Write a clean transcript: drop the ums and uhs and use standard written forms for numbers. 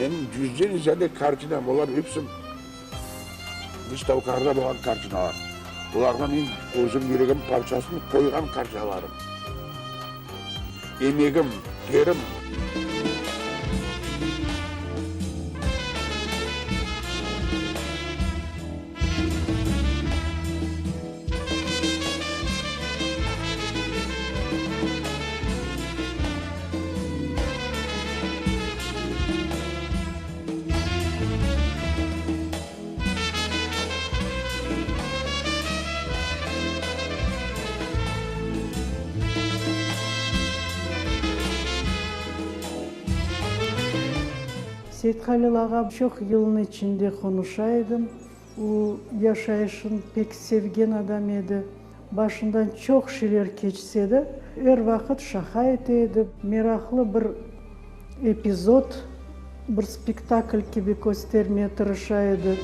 Menim yüzden ziyade kartinam, olar episi vıstavkalarda bolğan kartinalar. Olarğa men özüm yüregim parçasını qoyğan kartinalarım. Emegim, terim. Seythalil ağa çoq yılnıñ içinde qonuşa edim. O, yaşayışın pek sevgen adam edi. Başından çoq şeyler keçse de, er vaqıt şaqa ete edi. Meraqlı bir epizod, bir spektakl kibi köstermeye tırışa edi.